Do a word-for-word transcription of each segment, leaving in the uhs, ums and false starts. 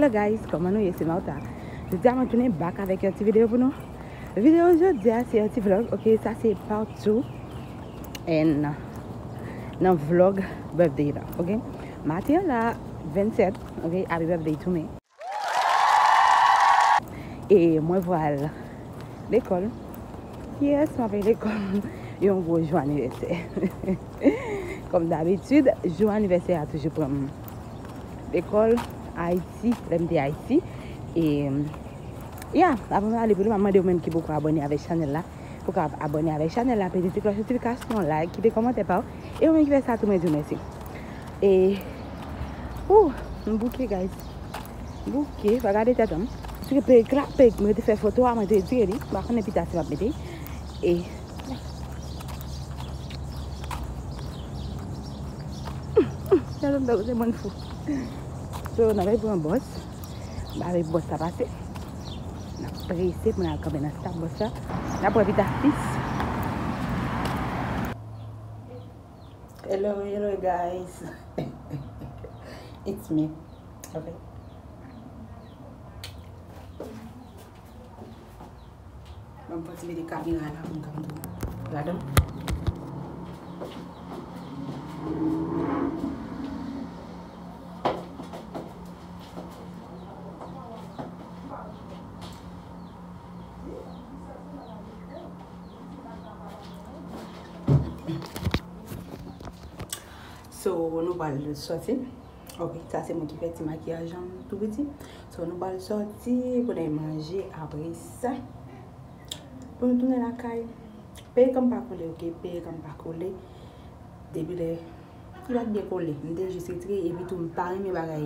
Guys, kòman nou ye? Se Martha. Jodi a mwen tounen back avèk yon ti videyo pou nou. Videyo jodi a se yon ti vlog, ok, sa se part two. And nan vlog birthday la, ok. Maten an la, vennsèt, ok, happy birthday to me. E mwen pral lekòl. Yes, mwen pral lekòl. Yon gwo jou anivèsè. Kòm dabitid, jou anivèsè a toujou pran m lekòl, Ayiti, lè m te Ayiti. E, ya, avan m ale pi lwen, m ap mande ou menm ki poko abòne avèk chanèl la, pou ka abòne avèk chanèl la, peze ti klòch notifikasyon, like, kite kòmantè pa w. E ou menm ki fè sa tou, mwen di w mèsi. E, ou, m bouke, guys. M bouke, pa gade tèt an. Paske perik la, perik mwen te fè foto a, mwen te retire li. M pa konnen pita si m ap mete. E, gade m tankou se moun fou. So, n ap pran bòs. M pa vle bòs la pase. N ap prese pou n al kanpe nan stop bòs la. N ap wè pita, peace. Hello, hello guys. It's me. Ok. Mwen pran ti mete kamera la pou m ka montre nou. Gadon. So, nou pral sòti. Ok, sa se mwen ki fè ti makiyaj an tou piti. So, nou pral sòti pou n al manje apre sa. Pou nou tounen lakay. Perik an pa kole, ok? Perik an pa kole. Depi lè, li pa t byen kole. M te jis retire, epi tou m pa renmen bagay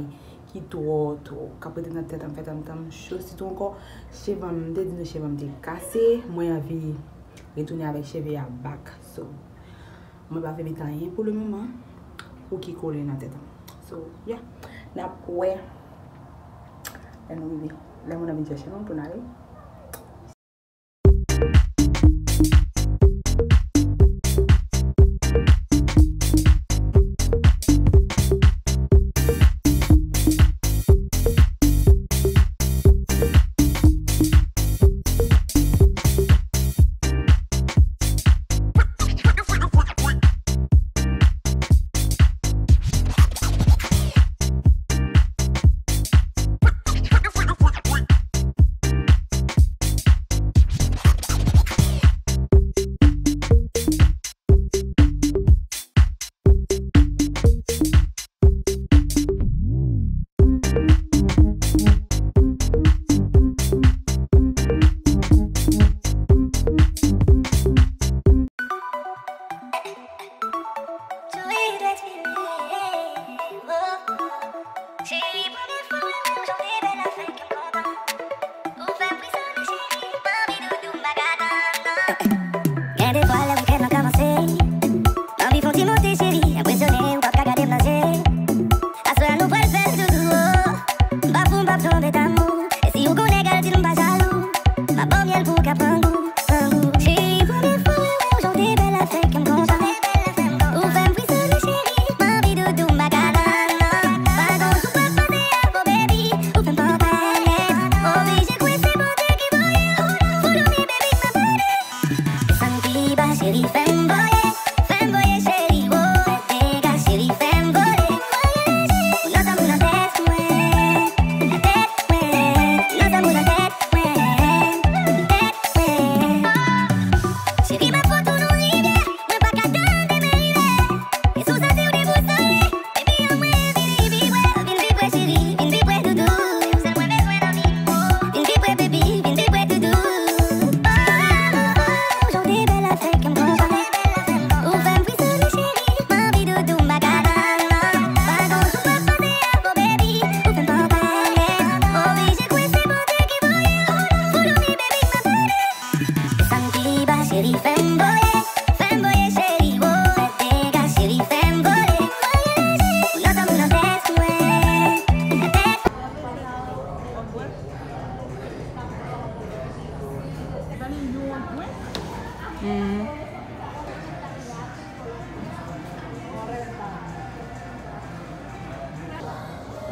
ki twò, twò, k ap rete nan tèt an, fè tèt an cho sitou ankò. Cheve m, m te di nou cheve m te kase. Mwen anvi retounen avèk cheve a back. So, mwen pa vle met anyen pou le moman pou ki kole nan tèt an. So, yeah. N ap wè lè nou rive. Lè moun nan vin chèche nou pou n ale. Cheri, premye fwa mwen wè w, jan w te bèl la fè kè m kontan. Ou fè m frisone, cheri, m anvi doudou, m pa ka tann, non. Gen de fwa lè wikèn nan kòmanse, m anvi fè w ti monte, cheri, enpresyone, ou p ap ka gade m nan je. Aswè a nou pral fè l doudou, oh. M pa fou, m p ap tonbe damou. E si ou gon nèg al di l m pa jalou. M ap ba w myèl pou w ka pran gou, pran gou. Cheri, premye fwa mwen wè w, jan w te bèl la fè kè m kontan. Ou fè m frisone, cheri, m anvi doudou, m pa ka tann, non. Pa gon jou m p ap panse a, oh baby, ou fè m pantan. Oblije kwè se Bondye ki voye w. Follow me, baby, m ap vole. Desann pi ba, cheri, fè m vole. Fè m voye, cheri, wo. Fè dega, cheri, fè m vole. Ou nan tanbou nan tèt mwen. Nan tèt mwen. Ou nan tanbou nan tèt mwen. Nan tèt mwen. Cheri, m ap fè w tounen yon rivyè. Mwen pa ka tann demen rive. E si w santi w debousole, baby, anmwe vini pi pre. Vin pi pre, cheri, vin pi pre, doudou. Ou sèl mwen bezwen nan vi m, oh. Vin pi pre, baby, vin pi pre, doudou. Oh, oh, oh, jan w te bèl la fè kè m kontan. Ou fè m frisone, cheri, m anvi doudou, m pa ka tann, non. Pa gon jou m p ap panse a, oh baby, ou fè m pantan. Oblije kwè se Bondye ki voye w. Follow me, baby, m ap vole. Desann pi ba, cheri, fè m vole. Fè m voye, cheri, wo. Fè dega, cheri, fè m vole. Ou nan tanbou nan tèt mwen. Nan tèt mwen. Mhm.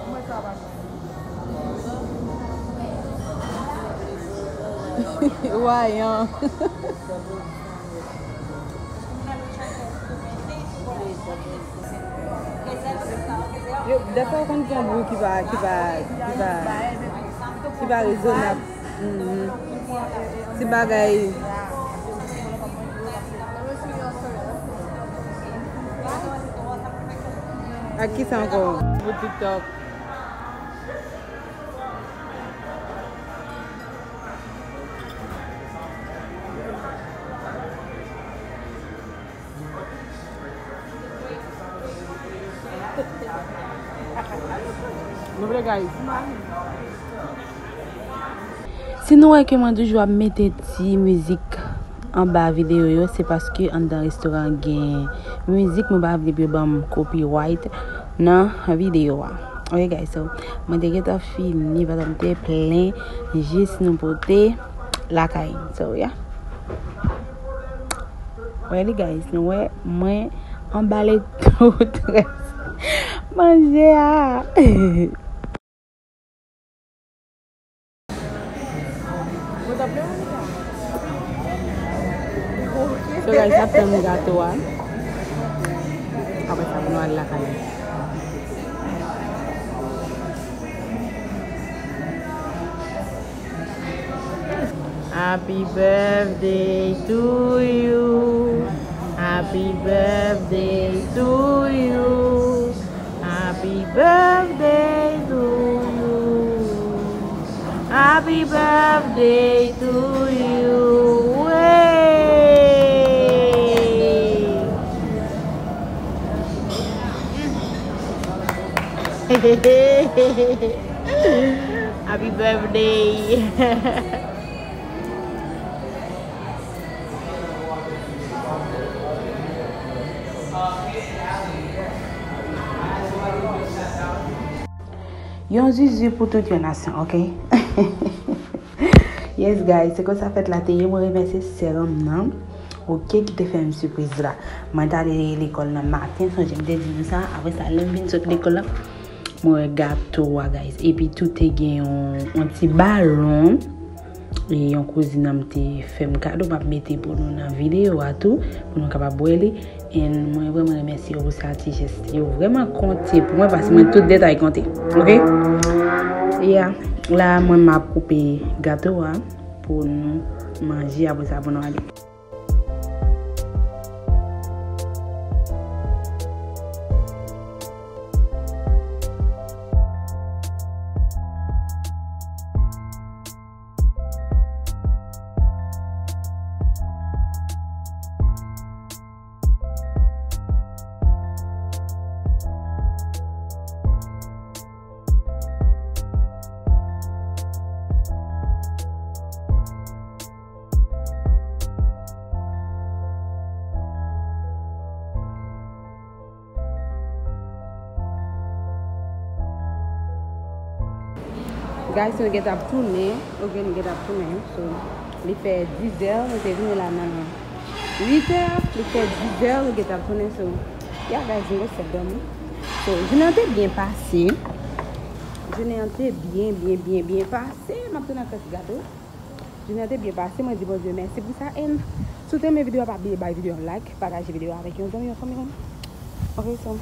Mwen sa pa bon. Wayan. Yo, dèfwa w konn gen yon bri ki pa, ki pa, ki pa, ki pa rezonab. Mhm. Ti bagay. Ak ki sa ankò? Pou TikTok. Nou vle, guys. Si nou wè ke mwen toujou ap mete ti mizik anba videyo yo, se paske anndan restoran gen mizik, mwen pa vle pou yo ban m copyright nan videyo a. Ok, guys, so, mwen te gentan fini, paske m te plen, jis nou pote lakay. So, yeah. Wè li, guys, nou wè, mwen anbale tout rès manje a. So, guys, n ap tann gato a. Apre sa, pou nou al lakay nou. Happy birthday to you. Happy birthday to you. Happy birthday to you. Happy birthday to you. Hey. Happy birthday. Yon zuzu pou tout yon nasyon, ok? Yes, guys, se konsa fèt la te ye. Mwen remèsye sè m nan, ok, ki te fè m sipriz la. Mwen t ale lekòl nan maten, sonje m te di nou sa. Apre sa, lè m vin sot lekòl la, mwen wè gato a, guys. Epi tou te gen yon, yon ti balon. E yon kouzin an m te fè m kado, m ap mete pou nou nan videyo a tou, pou nou kapab wè li. And mwen vrèman remèsye yo pou sa ti jès. Yo vrèman konte pou mwen, paske mwen tout detay konte. Ok? Yeah. La, mwen m ap koupe gato a pou nou manje, apre sa pou nou ale. Guys, nou gentan ap tounen. Ok, nou gentan ap tounen. So, li fè dizè, nou te vini la nan uitè, li fè dizè, nou gentan ap tounen. So, yeah, guys, nou resèt dòmi. So, jounen an te byen pase. Jounen an te byen, byen, byen, byen pase. M ap tounen ak ti gato. Jounen an te byen pase, mwen di Bondye mèsi pou sa. And si w te renmen videyo a, pa bliye bay videyo a yon like, pataje videyo a avèk yon zanmi, yon fanmi ou. Ok, so.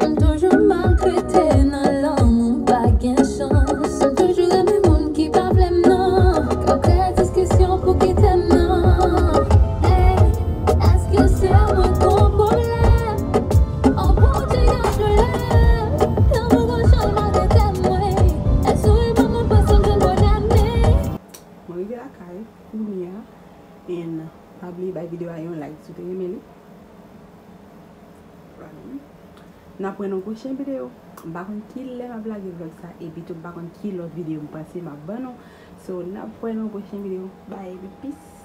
M toujou maltrete nan lanmou, m pa gen chans. M toujou renmen moun ki pa vle m nan. K ap kreye diskisyon pou kite m nan. Hey, èske se mwen k gon pwoblèm? An Bondye yon doulè. Lanmou gon jan l maltrete m, wi. Èske w ban mwen pran san m jwenn bonè m, wi? Mwen rive lakay kounye a. And pa bliye bay videyo a yon like si w te renmen li. N ap wè nan yon pwochen videyo. M pa konn ki lè m ap lage vlòg sa, epi tou m pa konn ki lòt videyo m panse m ap ban nou. So, n ap wè nan yon pwochen videyo. Bye, peace.